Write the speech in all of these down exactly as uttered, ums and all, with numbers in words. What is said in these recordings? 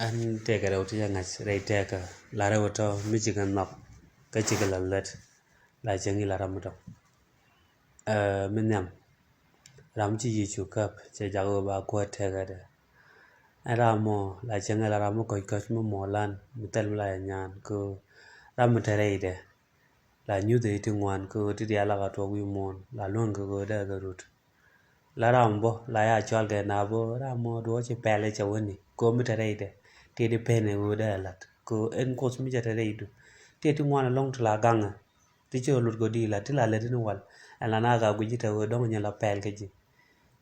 Ɛn tëëkɛ rɛw ti ca ŋa̱c rɛy tëëkä la rɛw tɔ mi cikɛ nhɔk kä cikɛ la luɛt la cieŋ i̱ la ram mi tɔ. Ɛ, mi nhiam ram ci Yecu käp cɛ jak ɣöö ba kuäär tëëkädɛ. Ɛn ram mɔ la cieŋ i̱ la ram mi kɔc käc mi mɔ lan mi thil mi la yɛ nyan kä ram mi te rɛydɛ. La nyuthɛ i̱ ti ŋuan kä ɣöö ti diaal la ka tuɔk wi̱i̱ muɔ̱ɔ̱n la luɔ̱n kä ɣöö dee kɛ rut. La ram bä la ya cɔal kɛ na bä ram mɔ duɔ̱ɔ̱c ci pɛl i̱ cɛ wäni kɛ ɣöö mi te rɛydɛ. Ti di pen i̱ ɣöö dee lat kɛ ɣöö ɛn Kuoth mi cɛ te rɛydu. Ti ti ŋuan ɛlɔ̱ŋ ti la gaŋɛ. Ti ci ɣöö lut kɛ di la ti la lät in wal ɛn la na ka guic i̱ te ɣöö dɔ̱ŋ nyɛ la pɛl kä ji̱.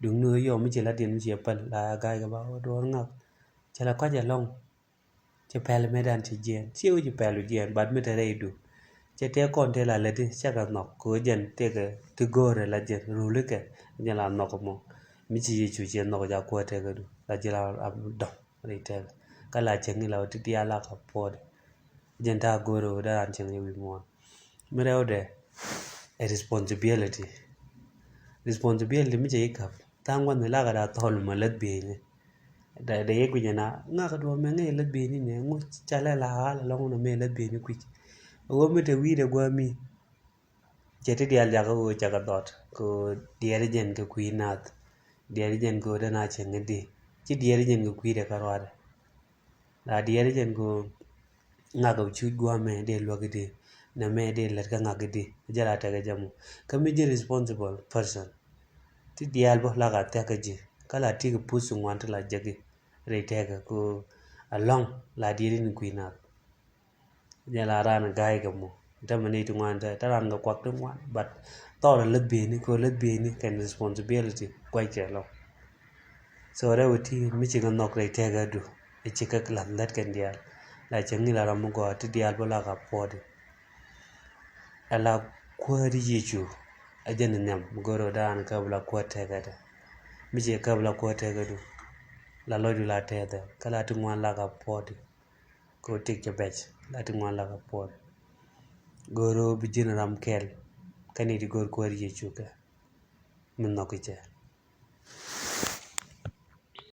Duŋni ɣöö yɔm mi ci la diɛn mi ci pɛl la ya ga̱a̱c kɛ ba ɣöö duɔ̱ɔ̱r ŋak. Cɛ la kɔc ɛlɔ̱ŋ. Cɛ pɛl mëëdan cɛ jiɛɛn, ciɛ wec cɛ pɛl wec jiɛɛn, but mi te rɛydu. Cɛ tëë kɔn tëë la lätdi, cɛ kɛ nhɔk, kɛ ɣöö jɛn tëëkɛ ti go̱o̱rɛ la jɛn, ruli kɛ, jɛn la nhɔk mɔ. Mi ci Yecu ciɛ nhɔk ja kuäär tëëkädu, la ji̱ la dɔ̱ŋ rɛy tëëkä. Kä la cieŋ i̱ la wä ti diaal la ka puɔ̱ɔ̱dɛ. Jɛn ta̱a̱ go̱o̱rɛ wä dee raan cieŋ i̱ wi̱i̱ muɔ̱ɔ̱n. Mi rɛwdɛ, ɛ responsibility. Responsibility mi cɛ i̱ käp. Tha̱a̱ŋ gua̱n ni lakɛ da̱a̱ thɔl mɛ lät bieyni. Dee yɛ guic ɛna ŋa̱k duɔ̱ɔ̱r mɛ ŋäc lät bieyni nɛ ŋu ca lɛ la ɣa̱l ɛlɔ̱ŋ nɔ mɛ lät bieyni kui̱c. Ɣöö mi te wi̱i̱dɛ gua̱a̱mi. Cɛ ti diaal jakä ɣöö cakɛ dhɔt kɛ ɣöö diɛɛri jɛn kɛ kui̱ nath. Diɛɛri jɛn kɛ ɣöö dee na cieŋ i̱di ci diɛɛri jɛn kɛ kui̱dɛ kä ruaadɛ. La diɛɛri jɛn kɛ ɣöö ŋa̱k cuc gua̱a̱mɛ dee luäk i̱di nɛ mɛ dee lät kä ŋa̱k i̱di jɛ la tekɛ jɛ mɔ. Kä mi ji̱ responsible person ti diaal bä la ka thia̱k kä ji̱ kä la tikɛ puth ŋuan ti la jäki rɛy tɛkɛ kɛ ɣöö ɛlɔ̱ŋ la diɛɛri ni kui̱ nath. Jɛ la raan ga̱a̱c kɛ mɔ tämɛ ni ti ŋuan te te raan kɛ kuak ti ŋuan but thɔɔrɛ lät bieyni kɛ ɣöö lät bieyni kɛn responsibility gua̱ckɛ ɛlɔ̱ŋ. So rɛw iti mi cikɛ nhɔk rɛy tɛkɛ du ɛ cikɛ lath lät kɛn diaal. La cɛ ŋi̱ la ram mi gɔaa ti diaal bä la ka puɔ̱ɔ̱di. Ɛ la kuäär Yecu ɛ jɛn nhiam mi go̱o̱r ɣöö daan käp la kuäär tɛkɛ dɛ. Mi cikɛ käp la kuäär tɛkɛ du la lɔcdu la tɛthɛ kä la ti ŋuan la ka puɔ̱ɔ̱di. Kɛ ɣöö tëk cɛ bɛc la ti ŋuan la ka puɔ̱ɔ̱di. Go̱o̱r ɣöö bi ji̱n ram kɛl kä ni ti go̱o̱r kuäär Yecu kɛ mi nhɔk kɛ cɛ.